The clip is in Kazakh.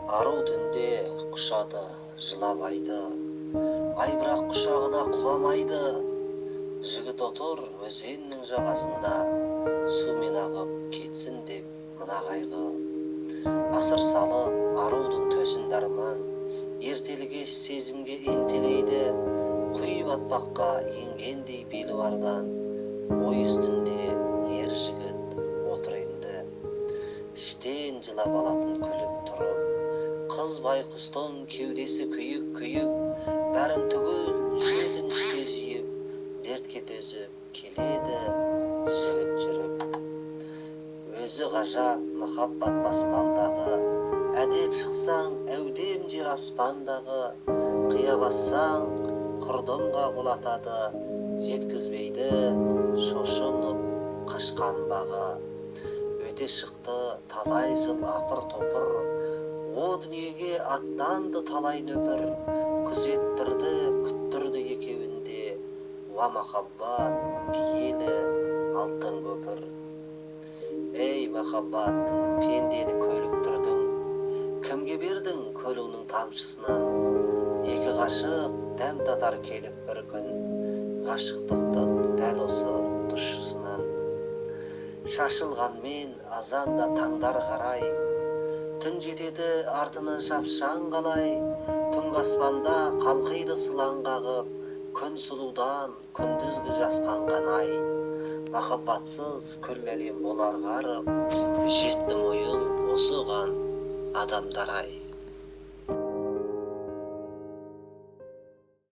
Ару түнде құшады жылап айды, ай бірақ құшағына құламайды. Жігіт отыр өзеннің жағасында, сумен ағып кетсін деп мына қайғы. Асыр салып арудың төсінде арман, ертелі-кеш сезімге ентелейді. Құй батпаққа енгендей белуардан, ой үстінде ер жігіт отыр енді. Іштен жылап алатын күліп тұрып, қыз байқұстың кеудесі күйік-күйік, бәрін түгел жүретін ішке жиып, дертке төзіп келеді жігіт жүріп. Өзі ғажап махаббат баспалдағы, әдеп шықсаң әудем жер аспандағы, қия бассаң құрдымға құлатады, жеткізбейді шошынып қашқан бағы. Өте шықты талай жыл апыр-топыр, о дүниеге аттанды талай нөпір, күзеттірді, күттірді екеуінде, уа махаббат киелі алтын көпір. Ей, махаббат, пендені көліктірдің, кімге бердің көліңнің тамшысынан? Екі ғашық дәм татар келіп бір күн, ғашықтықтың дәл осы тұщысынан. Шашылғанмен азанда таңдар қарай, түн жетеді артынан шапшаң қалай, түнгі аспанда қалқиды сылаң қағып, күн сұлудан күндізгі жасқанған ай. Махаббатсыз күллі әлем болар ғарып, жетті мойын осыған адамдар ай.